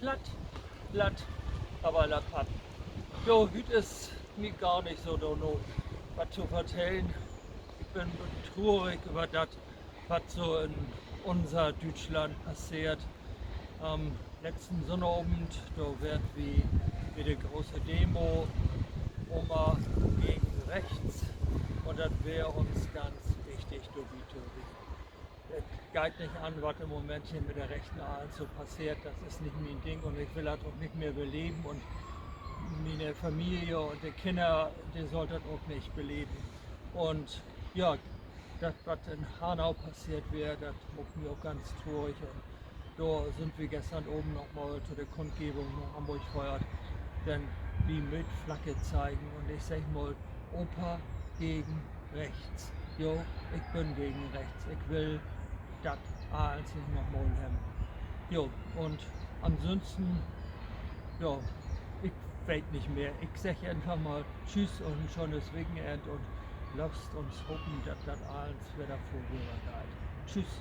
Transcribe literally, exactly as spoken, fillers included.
Platt, platt, aber lappatt. Jo, hüüt is mi gor nich so dorna, wat to vertellen. Ik bün trurig över dat, wat so in unser Düütschland passeert. An'n letzten Sünnavend, dor weern wi bi de große Demo ümmer gegen rechts. Un dat weer uns ganz wichtig, dorbi to ween. Dat geiht nich an, wat in'n Moment hier mit de Rechten allens so passeert. Dat is nich mien Ding un ik will dat ok nich mehr beleven. Un miene Familie un de Kinner, de schüllt dat ok nich beleven. Un ja, dat, wat in Hanau passeert weer, dat maakt mi ok ganz trurig. Un dor sünd wi güstern Avend noch mal to de Kundgevung na Hamborg föhrt. Denn wi mööt Flagge zeigen un ik segg mal, Opa gegen rechts. Jo, ik bün gegen rechts. Ik will dat allens nich noch mal hebben. Jo, un ansünsten, ja, ik weet nich mehr. Ik segg eenfach mal Tschüüs un en schönes Wekenenn un laat uns hopen, dat dat allens wedder vöröver geiht. Tschüüs.